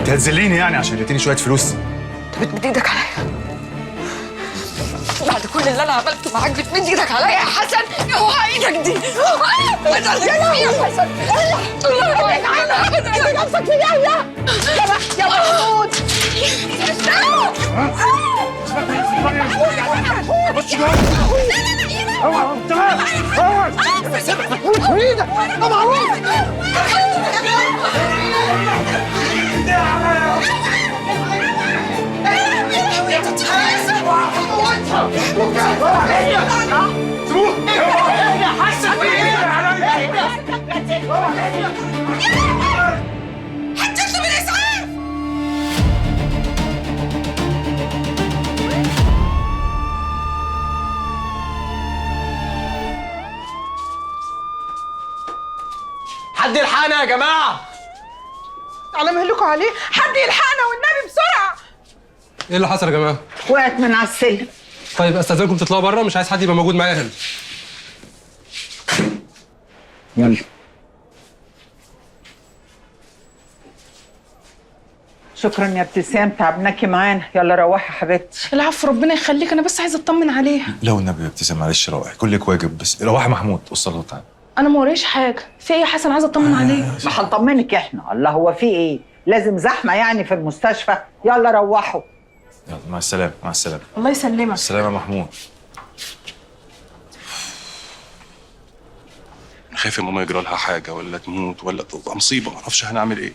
انت هتذليني يعني عشان اديتيني شوية فلوس؟ انت بتمد ايدك عليا بعد كل اللي انا عملته معاك؟ بتمد ايدك عليا يا حسن؟ اوعى ايدك دي. يا لهوي يا حسن، انت نفسك في داهية يا محمود. بص جوه. لا لا لا، اوعى تعال، اوعى ايدك يا معروف. هتطلب الاسعاف. حد يلحقنا يا جماعة. على مهلكوا عليه، حد يلحقنا والنبي بسرعة. ايه اللي حصل يا جماعة؟ وقعت من على السلم. طيب استاذنكم تطلعوا بره، مش عايز حد يبقى موجود معايا هنا. يلا. شكرا يا ابتسام، تعبناكي معانا. يلا روحي يا حبيبتي. العفو، ربنا يخليك، انا بس عايزه اطمن عليها. لا والنبي يا ابتسام معلش، روحي كلك واجب، بس روحي محمود وصل له تعالى. انا ما وريش حاجة. في ايه يا حسن؟ عايزه اطمن عليه. ما هنطمنك احنا. الله، هو في ايه؟ لازم زحمة يعني في المستشفى؟ يلا روحوا. يلا مع السلامة. مع السلامة. الله يسلمك. السلامة يا محمود. انا خايف يا ماما يجرى لها حاجة ولا تموت ولا تبقى مصيبة، ما اعرفش هنعمل ايه.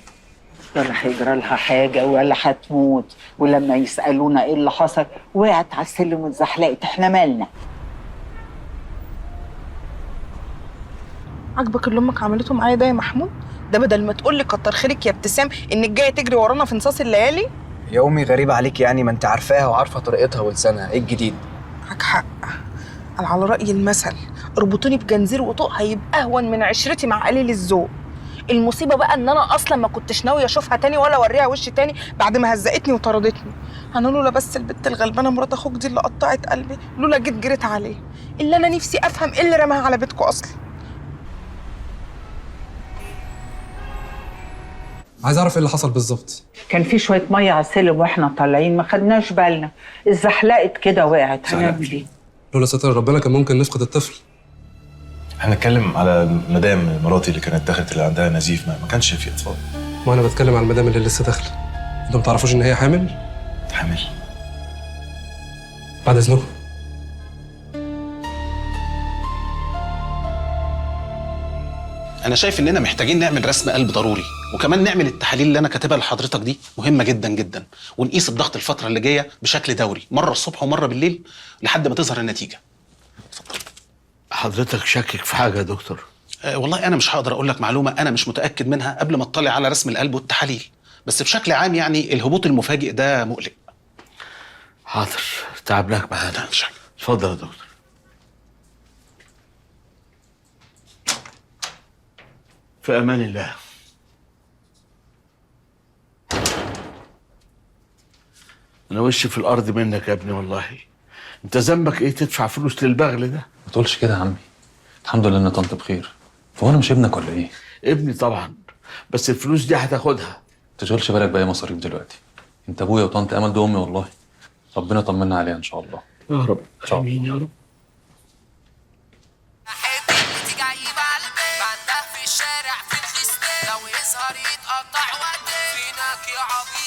ولا هيجرى لها حاجة ولا هتموت، ولما يسالونا ايه اللي حصل، وقعت على السلم واتزحلقت، احنا مالنا؟ عاجبك اللي امك عملته معايا ده يا محمود؟ ده بدل ما تقول لي كتر خيرك يا ابتسام انك جاية تجري ورانا في نصاص الليالي. يا امي غريبة عليك يعني، ما انت عارفاها وعارفه طريقتها ولسانها، ايه الجديد؟ معاك حق. انا على راي المثل اربطوني بجنزير وطوق هيبقى اهون من عشرتي مع قليل الذوق. المصيبة بقى ان انا اصلا ما كنتش ناوية اشوفها تاني ولا اوريها وش تاني بعد ما هزقتني وطردتني. انا لولا بس البت الغلبانه مرات اخوك دي اللي قطعت قلبي، لولا جيت جريت عليه. اللي انا نفسي افهم ايه اللي رماها على بيتكم اصلا. عايز اعرف ايه اللي حصل بالظبط. كان في شوية مية على السلم واحنا طالعين، ما خدناش بالنا، اتزحلقت كده وقعت. هنعمل ايه؟ لولا ستر ربنا كان ممكن نفقد الطفل. احنا بنتكلم على مدام مراتي اللي كانت دخلت اللي عندها نزيف، ما كانش في اطفال. ما انا بتكلم على المدام اللي لسه داخله. انتوا ما تعرفوش ان هي حامل؟ حامل؟ بعد اذنكم. انا شايف اننا محتاجين نعمل رسم قلب ضروري، وكمان نعمل التحاليل اللي انا كاتبها لحضرتك دي، مهمة جدا جدا، ونقيس الضغط الفترة اللي جاية بشكل دوري، مرة الصبح ومرة بالليل لحد ما تظهر النتيجة. اتفضل. حضرتك شاكك في حاجة يا دكتور؟ والله انا مش هقدر اقول لك معلومة انا مش متاكد منها قبل ما اطلع على رسم القلب والتحاليل، بس بشكل عام يعني الهبوط المفاجئ ده مقلق. حاضر، تعبناك معانا. مفيش حاجة. اتفضل يا دكتور. في امان الله. انا وشي في الارض منك يا ابني والله. انت ذنبك ايه تدفع فلوس للبغل ده؟ ما تقولش كده يا عمي، الحمد لله ان طنط بخير. فهو انا مش ابنك ولا ايه؟ ابني طبعا، بس الفلوس دي هتاخدها. ما تشغلش بالك باي مصاريف دلوقتي، انت ابويا وطنط امل دي امي والله. ربنا يطمنا عليها ان شاء الله. يا رب، امين يا رب.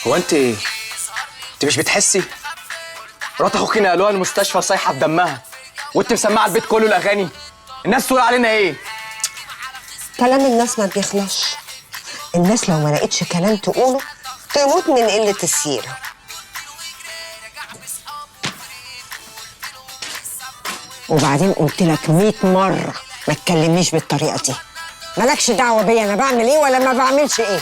هو انت ايه؟ انت مش بتحسي؟ مرات اخوك نقلوها المستشفى صايحه بدمها، وانت مسمعه البيت كله الاغاني، الناس تقول علينا ايه؟ كلام الناس ما بيخلصش. الناس لو ما لقيتش كلام تقوله تموت من قلة السيرة. وبعدين قلت لك 100 مرة ما تكلمنيش بالطريقة دي. مالكش دعوة بيا أنا بعمل إيه ولا ما بعملش إيه.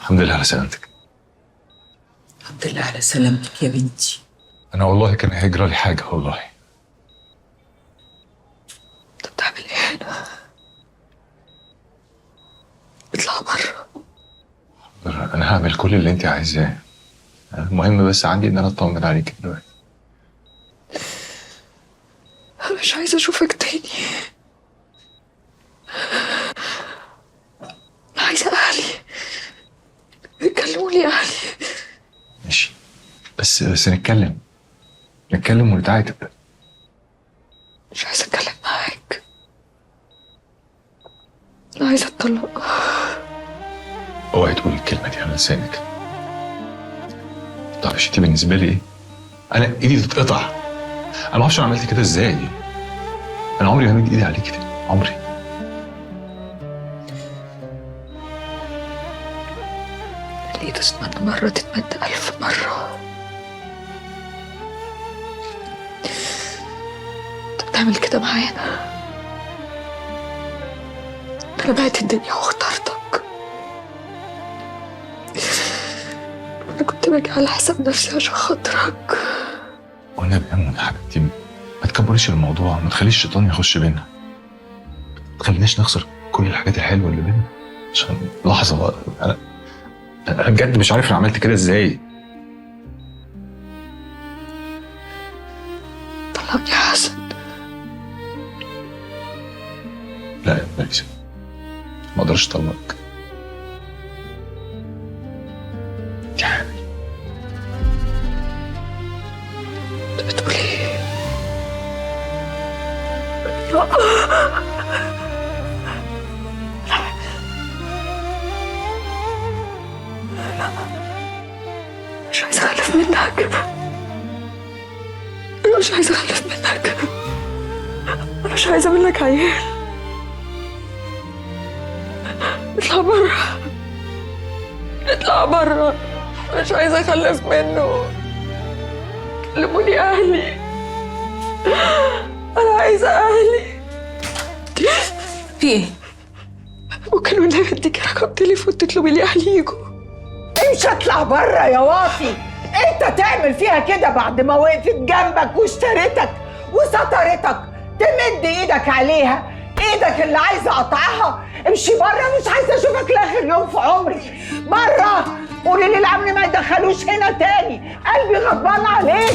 الحمد لله على سلامتك. الحمد لله على سلامتك يا بنتي. انا والله كان هيجرى لي حاجة والله. انت بتعمل ايه هنا؟ اطلع بره. انا هعمل كل اللي انت عايزاه، المهم بس عندي ان انا اطمن عليك دلوقتي. انا مش عايزه اشوفك تاني. انا عايزه اهلي يكلموني، اهلي. ماشي، بس نتكلم ونتعاتب. مش عايزه اتكلم معاك، انا عايزه اتطلق. اوعي تقولي الكلمة دي على لسانك. طب انت بالنسبة لي ايه؟ انا ايدي تتقطع. انا ما اعرفش انا عملت كده ازاي. انا عمري ما همد ايدي عليك كده، عمري. اللي تتمنى مرة تتمنى 1000 مرة. انت بتعمل كده معايا انا؟ انا بعت الدنيا واخترتك. انا كنت باجي على حساب نفسي عشان خاطرك. والنبي يا منى حبيبتي ما تكبريش الموضوع، ما تخليش الشيطان يخش بينا، ما تخليناش نخسر كل الحاجات الحلوة اللي بينا عشان لحظة. انا بجد مش عارف انا عملت كده ازاي. طلقني يا حسن. لا يا مليسة، ما اقدرش اطلقك. انت حامل. انت بتقول ايه؟ لا، مش عايزه اخلف منك. انا مش عايزه اخلف منك. انا مش عايزه منك عيال. اطلع بره، اطلع بره. مش عايزه اخلف منه. كلموني اهلي، انا عايزه اهلي. في ايه؟ ممكن والنبي اديكي رقم تليفون تطلبي لي اهلي يجوا؟ امشي اطلع بره يا واطي. انت تعمل فيها كده بعد ما وقفت جنبك واشترتك وسترتك، تمد ايدك عليها؟ ايدك اللي عايزه اقطعها. امشي بره، مش عايزه اشوفك لاخر يوم في عمري. بره. قولي للامن ما يدخلوش هنا تاني، قلبي غضبان عليك.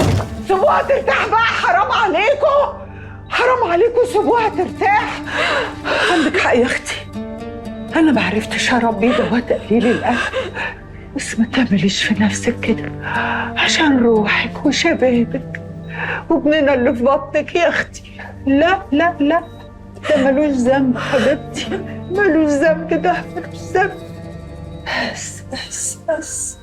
سيبوها ترتاح بقى، حرام عليكم، حرام عليكم، سيبوها ترتاح. عندك حق يا اختي، انا ما عرفتش اربي دوت قليل القلب. بس ما تعمليش في نفسك كده عشان روحك وشبابك وابننا اللي في بطنك يا اختي. لا لا لا، ده ملوش ذنب حبيبتي، ملوش ذنب، ده ملوش ذنب. بس بس بس.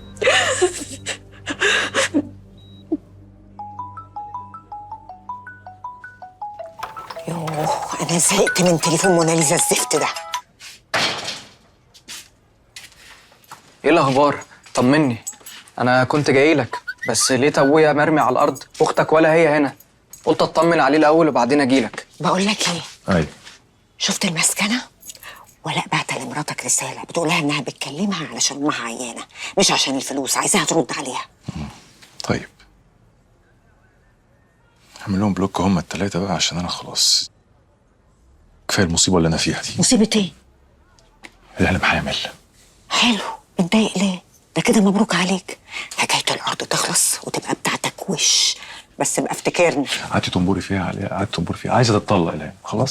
يوه، انا زهقت من تليفون موناليزا الزفت ده. ايه الاخبار؟ طمني. انا كنت جاي لك بس لقيت ابويا مرمي على الارض، اختك ولا هي هنا. قلت اطمن عليه الاول وبعدين اجي لك. بقول لك ايه؟ ايوه. شفت المسكنة؟ ولاء بعت لمراتك رسالة بتقولها انها بتكلمها علشان امها عيانه، مش عشان الفلوس، عايزاها ترد عليها. طيب هعمل لهم block هما التلاتة بقى عشان انا خلاص كفاية المصيبة اللي انا فيها دي. مصيبة ايه؟ العلم حامل. حلو، متضايق ليه؟ ده كده مبروك عليك، حكاية الارض تخلص وتبقى بتاعتك وش، بس ابقى افتكرني. قعدتي تنبري فيها عليها، قعدتي تنبري فيها، عايزه تتطلق الهام خلاص.